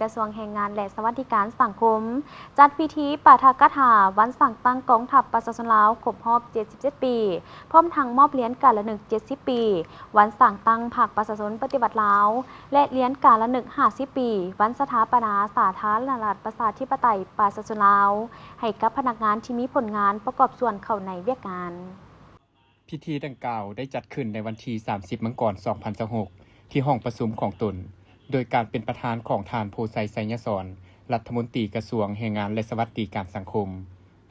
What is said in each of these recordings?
ກະຊວງແຮງງານ ແລະ ສະຫວັດດີການສັງຄົມ ຈັດພິທີປາຖະກະຖາວັນສ້າງຕັ້ງກອງທັບປະຊາຊົນລາວຄົບຮອບເຈັດສິບເຈັດປີ, ພ້ອມທັງມອບຫຼຽນກາລະນຶກເຈັດສິບປີ ວັນສ້າງຕັ້ງພັກປະຊາຊົນປະຕິວັດລາວ ແລະ ຫຼຽນກາລະນຶກຫ້າສິບປີ ວັນສະຖາປະນາສາທາລະນະລັດປະຊາທິປະໄຕປະຊາຊົນລາວ ໃຫ້ກັບພະນັກງານທີ່ມີຜົນງານປະກອບສ່ວນເຂົ້າໃນວຽກງານ. ພິທີດັ່ງກ່າວໄດ້ຈັດຂຶ້ນໃນວັນທີສາມສິບ ມັງກອນ ສອງພັນຊາວຫົກ ທີ່ຫ້ອງປະຊຸມຂອງຕົນ, ໂດຍການເປັນປະທານຂອງທ່ານ ໂພໄຊ ໄຊຍະສອນ ລັດຖະມົນຕີກະຊວງແຮງງານ ແລະ ສະຫວັດດີການສັງຄົມ,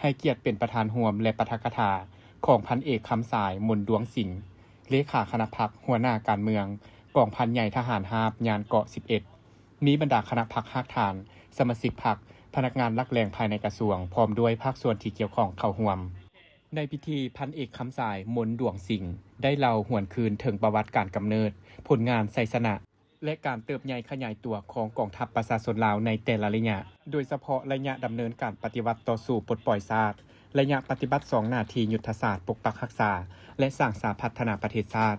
ໃຫ້ກຽດເປັນປະທານຮ່ວມ ແລະ ປາຖະກະຖາຂອງພັນເອກ ຄຳສາຍ ມົນດວງສິງ ເລຂາຄະນະພັກ, ຫົວໜ້າການເມືອງກອງພັນໃຫຍ່ທະຫານຮາບ ຍານເກາະສິບເອັດ, ມີບັນດາຄະນະພັກຮາກຖານ, ສະມາຊິກພັກ, ພະນັກງານຫຼັກແຫຼ່ງພາຍໃນກະຊວງ ພ້ອມດ້ວຍພາກສ່ວນທີ່ກ່ຽວຂ້ອງເຂົ້າຮ່ວມ. ໃນພິທີ, ພັນເອກ ຄຳສາຍ ມົນດວງສິງ ໄດ້ເລົ່າຫວນຄືນເຖິງປະຫວັດການກຳເນີດ, ຜົນງານ, ໄຊຊະນະ ແລະ ການເຕີບໃຫຍ່ຂະຫຍາຍຕົວຂອງກອງທັບປະຊາຊົນລາວໃນແຕ່ລະໄລຍະ, ໂດຍສະເພາະໄລຍະດຳເນີນການປະຕິວັດຕໍ່ສູ້ປົດປ່ອຍຊາດ, ໄລຍະປະຕິບັດສອງໜ້າທີ່ຍຸດທະສາດປົກປັກຮັກສາ ແລະ ສ້າງສາພັດທະນາປະເທດຊາດ,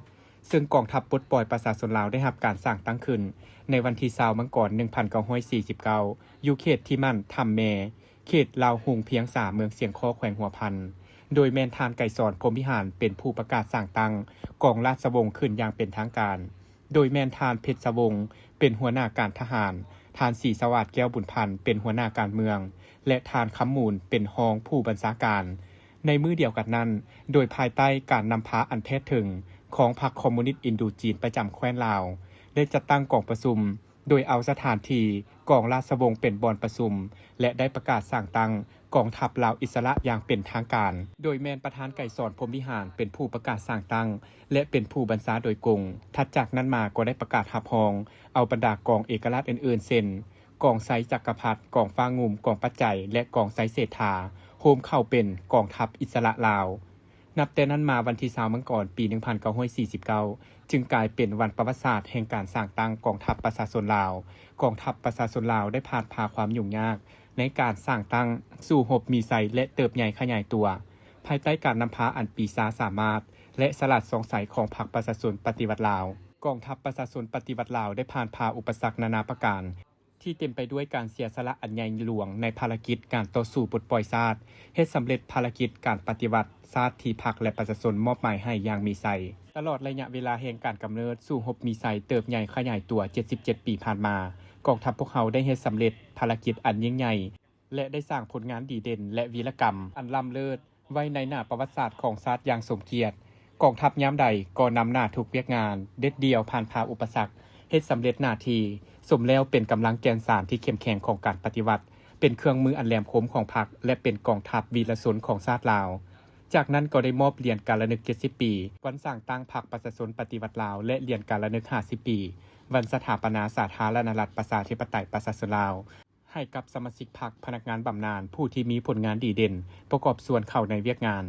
ເຊິ່ງກອງທັບປົດປ່ອຍປະຊາຊົນລາວໄດ້ຮັບການສ້າງຕັ້ງຂຶ້ນໃນວັນທີຊາວ ມັງກອນ ໜຶ່ງພັນເກົ້າຮ້ອຍສີ່ສິບເກົ້າ ຢູ່ເຂດທີ່ໝັ້ນຖ້ຳແມ ເຂດລາວຮຸ່ງພຽງສາ ເມືອງຊຽງຄໍ້ ແຂວງຫົວພັນ, ໂດຍແມ່ນທ່ານ ໄກສອນ ພົມວິຫານ ເປັນຜູ້ປະກາດສ້າງຕັ້ງກອງລາຊະວົງຂຶ້ນຢ່າງເປັນທາງການ, ໂດຍແມ່ນທ່ານ ເພັດຊະວົງ ເປັນຫົວໜ້າການທະຫານ, ທ່ານ ສີສະຫວາດ ແກ້ວບຸນພັນ ເປັນຫົວໜ້າການເມືອງ ແລະ ທ່ານ ຄຳມູນ ເປັນຮອງຜູ້ບັນຊາການ. ໃນມື້ດຽວກັນນັ້ນ, ໂດຍພາຍໃຕ້ການນຳພາອັນແທດເຖິງຂອງພັກຄອມມູນິດອິນໂດຈີນປະຈຳແຄວ້ນລາວ ໄດ້ຈັດຕັ້ງກອງປະຊຸມ ໂດຍເອົາສະຖານທີ່ກອງລາຊະວົງເປັນບ່ອນປະຊຸມ ແລະ ໄດ້ປະກາດສ້າງຕັ້ງກອງທັບລາວອິດສະຫຼະຢ່າງເປັນທາງການ, ໂດຍແມ່ນປະທານ ໄກສອນ ພົມວິຫານ ເປັນຜູ້ປະກາດສ້າງຕັ້ງ ແລະ ເປັນຜູ້ບັນຊາໂດຍກົງ. ຖັດຈາກນັ້ນມາກໍໄດ້ປະກາດຮັບຮອງເອົາບັນດາກອງເອກະລາດອື່ນໆ ເຊັ່ນ ກອງໄຊຈັກກະພັດ, ກອງຟ້າງຸ່ມ, ກອງປັດໄຈ ແລະ ກອງໄຊເສດຖາ ໂຮມເຂົ້າເປັນກອງທັບອິດສະຫຼະລາວ. ນັບແຕ່ນັ້ນມາ, ວັນທີຊາວ ມັງກອນ ປີໜຶ່ງພັນເກົ້າຮ້ອຍສີ່ສິບເກົ້າ ຈຶ່ງກາຍເປັນວັນປະຫວັດສາດແຫ່ງການສ້າງຕັ້ງກອງທັບປະຊາຊົນລາວ. ກອງທັບປະຊາຊົນລາວໄດ້ຜ່ານຜ່າຄວາມຫຍຸ້ງຍາກໃນການສ້າງຕັ້ງ, ສູ້ຮົບມີໄຊ ແລະ ເຕີບໃຫຍ່ຂະຫຍາຍຕົວ ພາຍໃຕ້ການນຳພາອັນປີຊາສາມາດ ແລະ ສະຫຼາດສ່ອງໃສຂອງພັກປະຊາຊົນປະຕິວັດລາວ. ກອງທັບປະຊາຊົນປະຕິວັດລາວໄດ້ຜ່ານຜ່າອຸປະສັກນານາປະການ ທີ່ເຕັມໄປດ້ວຍການເສຍສະຫຼະອັນໃຫຍ່ຫຼວງໃນພາລະກິດການຕໍ່ສູ້ປົດປ່ອຍຊາດ, ເຮັດສຳເລັດພາລະກິດການປະຕິວັດຊາດທີ່ພັກ ແລະ ປະຊາຊົນມອບໝາຍໃຫ້ຢ່າງມີໄຊ. ຕະຫຼອດໄລຍະເວລາແຫ່ງການກຳເນີດ, ສູ້ຮົບມີໄຊ, ເຕີບໃຫຍ່ຂະຫຍາຍຕົວ ເຈັດສິບເຈັດປີຜ່ານມາ, ກອງທັບພວກເຮົາໄດ້ເຮັດສຳເລັດພາລະກິດອັນຍິ່ງໃຫຍ່ ແລະ ໄດ້ສ້າງຜົນງານດີເດັ່ນ ແລະ ວີລະກຳອັນລ້ຳເລີດ ໄວ້ໃນໜ້າປະຫວັດສາດຂອງຊາດຢ່າງສົມກຽດ. ກອງທັບຍາມໃດກໍນຳໜ້າທຸກວຽກງານ, ເດັດດ່ຽວ, ຜ່ານຜ່າອຸປະສັກ, ເຮັດສຳເລັດໜ້າທີ່, ສົມແລ້ວເປັນກຳລັງແກ່ນສານທີ່ເຂັ້ມແຂງຂອງການປະຕິວັດ, ເປັນເຄື່ອງມືອັນແຫຼມຄົມຂອງພັກ ແລະ ເປັນກອງທັບວີລະຊົນຂອງຊາດລາວ. ຈາກນັ້ນກໍໄດ້ມອບຫຼຽນກາລະນຶກເຈັດສິບປີ ວັນສ້າງຕັ້ງພັກປະຊາຊົນປະຕິວັດລາວ ແລະ ຫຼຽນກາລະນຶກຫ້າສິບປີ ວັນສະຖາປະນາສາທາລະນະລັດປະຊາທິປະໄຕປະຊາຊົນລາວ ໃຫ້ກັບສະມາຊິກພັກ, ພະນັກງານບຳນານ, ຜູ້ທີ່ມີຜົນງານດີເດັ່ນປະກອບສ່ວນເຂົ້າໃນວຽກງານ.